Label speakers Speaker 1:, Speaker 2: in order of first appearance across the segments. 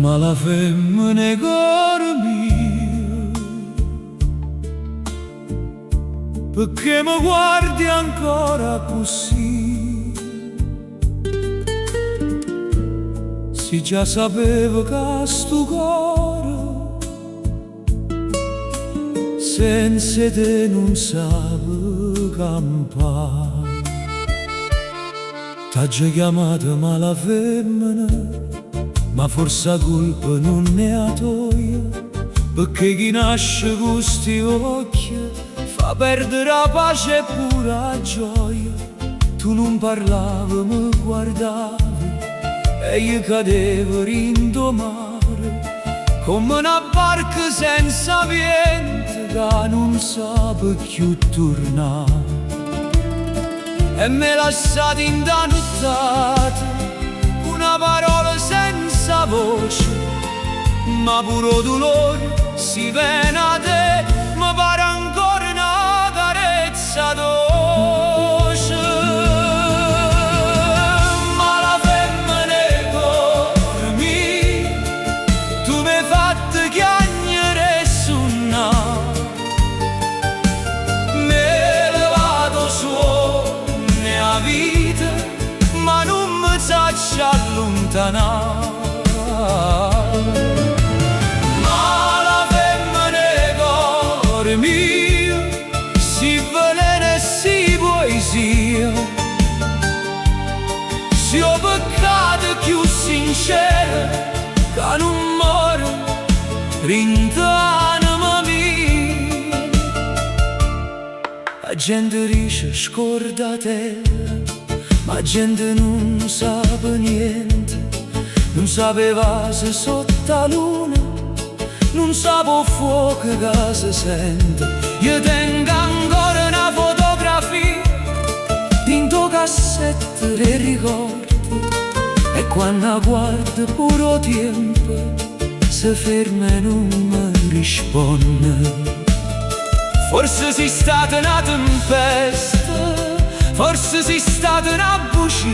Speaker 1: Malafemmena 'e core mio, pecché me guardi ancora accussì? Si già sapevo ca sto core senza 'e te nun sape campà. T'aggio chiammato malafemmena, ma forse 'a colpa nun è 'a toja, pecché chi nasce cu 'sti uocchie fa perdere 'a pace e pure 'a gioia. Tu nun parlave, me guardavi e io cadevo dint' 'o mare, comme 'na barca senza viento ca nun sape cchiù turnà. E m'he lasciato dint' 'a nuttata, cu 'na parola senza voce, ma pure 'o dulore si vene 'a te, me pare ancora 'na carezza doce. Malafemmena 'e core mio, tu m'he fatto chiagnere e sunnà, m'he levato 'o suonno e 'a vita, ma nun me saccio alluntanà. Malafemmena 'e core mio, si veleno e si poesia, si 'o peccato cchiù sincero ca nun more dint' 'anema mia. 'A gente dice scordatella, ma 'a gente nun sape niente, nun sape 'e vase sott' 'a luna, nun sape 'o fuoco ca se sente. Io tengo ancora 'na fotografia dint' 'o cassetto d' 'e ricordi e quanno 'a guardo pure 'o tiempo se ferma e nun me risponne. Forse si stata 'na tempesta, forse si stata 'na bucia,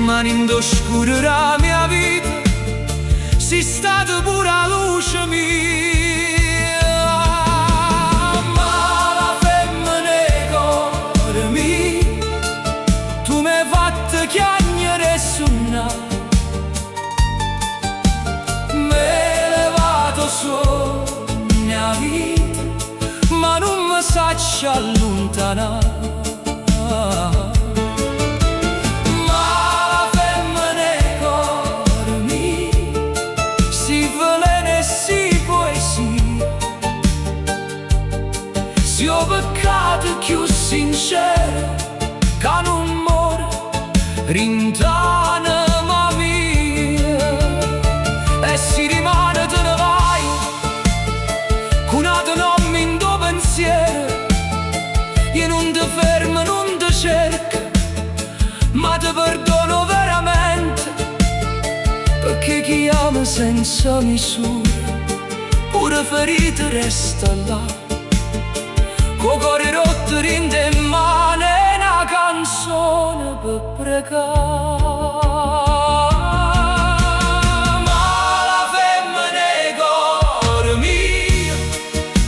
Speaker 1: ma dint' 'o scuro d' 'a mia vita si stata pure 'a luce mia. Malafemmena 'e core mio, tu m'he fatto chiagnere e sunnà, m'he levato 'o suonno e 'a vita, ma nun me saccio alluntanà. Malafemmena 'e core mio, si veleno e si poesia, si 'o peccato cchiù sincero ca nun more dint' 'anema mia. E si dimane te ne vai cu n'ato nomme 'int' 'o pensiero, io nun te fermo, nun te cerco, ma te perdono veramente, pecché chi ama senza misura pure ferito resta là, cu 'o core rotto dint' 'e mane 'e 'na canzone pe pregà. Malafemmena 'e core mio,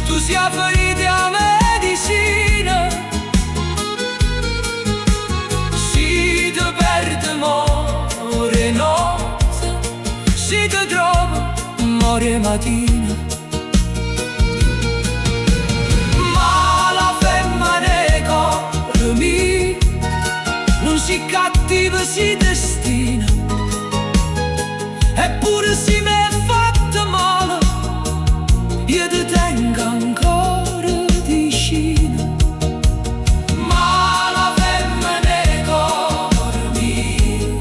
Speaker 1: tu si 'a ferita e 'a medicina, si te perdo more 'e notte, si te trovo more 'e matina. Malafemmena 'e core mio, nun si cattiva, si destino, eppure si m'he fatto male, io te tengo ancora vicino. Malafemmena 'e core mio.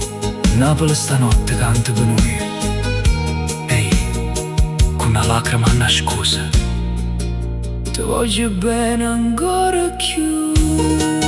Speaker 2: Napule stanotte canta pe' nuje E i', cu na lacrema annascosa, te voglio.
Speaker 1: Te voglio bene ancora 'e cchiù.